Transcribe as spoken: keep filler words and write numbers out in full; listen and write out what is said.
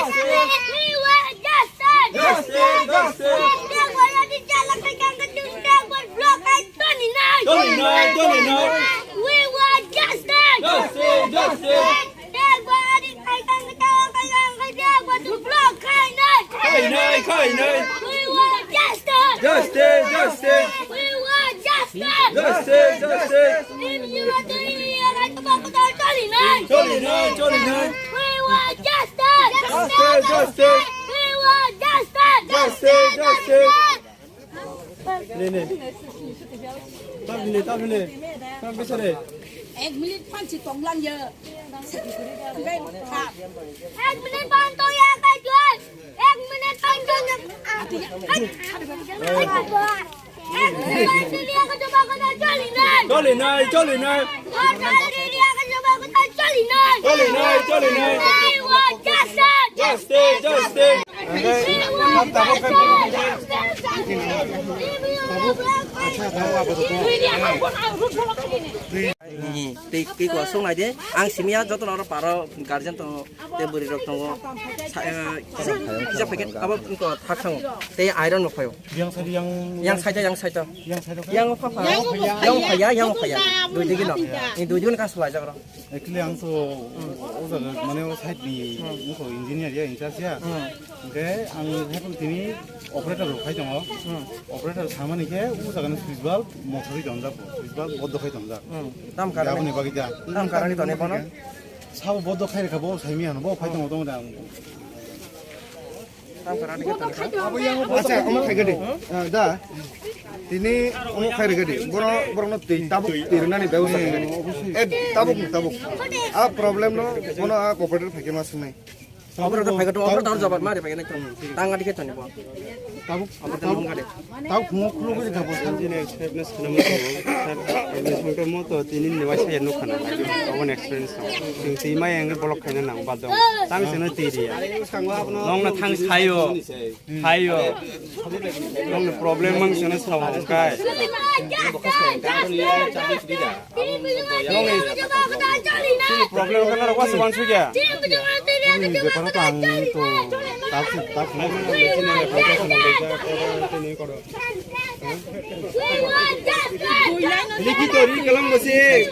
We want justice! Justice, justice! Tei borok ni chala khai kang khe chwng tei bor block khai toni nai. Toni nai, toni nai. We want justice! Justice, justice! Tei borok ni khai kang khe chwng khai kang khe tei bor block khai nai. Khai nai, khai nai. We want justice! Justice, justice! We want justice! Justice, justice! Choli nai, choli nai. We want justice! Justice, justice! We want justice! Justice, justice! Ne, ne. Tabile, tabile. Tabile sare. Ek minute panchi tonglang ya. Ek minute pan to ya kai jual. Ek minute pan to ya. Choli nai, choli nai. Choli nai, choli nai. Justice, justice. Tei kiko song nai de. Ang simiya joto noro paro guardian tongo. Tei bwrwi rok tongo. Sa-, eh, kisa, kisa packet abo wngkha thak thango. Tei iron bo phaio. Yang side yang, yang side, yang side. Yang side. Yang pha pha. Yang pha ya, yang pha ya. Dui digi no. Ni dui digi no ka sulai jak ro. Actually ang to o jaga mane o side ni wngkha engineer ya in charge ya. Hingke ang hepan tini operator rok khai tongo. Operator samani khe o jaga ni switch bulb mothori tonjak bo. Switch bulb bodo khai tonjak. Tam karani. Aboni bagwi da. Tam karani toni bono. Sabo bodo khai rikha bo saimi ano bo khai tongo tongo da. Acha, omo khai gadi. Ah, da. Tini omo khai gadi. Bono, bono twi, tabuk twi rwnani bebosta khai gadi. Eh, tabuk, tabuk. A problem no, bono a operator phai khe ma swngnai. Operator phai gadi, operator jabat mari phai gadi. Tang gadi khe toni bo. Tabuk, tabuk, tabuk khungo khulugwi rikha bo. Tini expertness khana mo, expertness khana mo to tini ni waisa ya nukha na. Omo experience no. Twi ma yang block khaina nang bad dong. Tang seno twi ri ya. Nong na thang sayo. Hayo. Nong problem mang sana sao kai. Nong problem kana rokwa sewan suja. Ni beparo tang to tak tak. Likito ri kalam basi.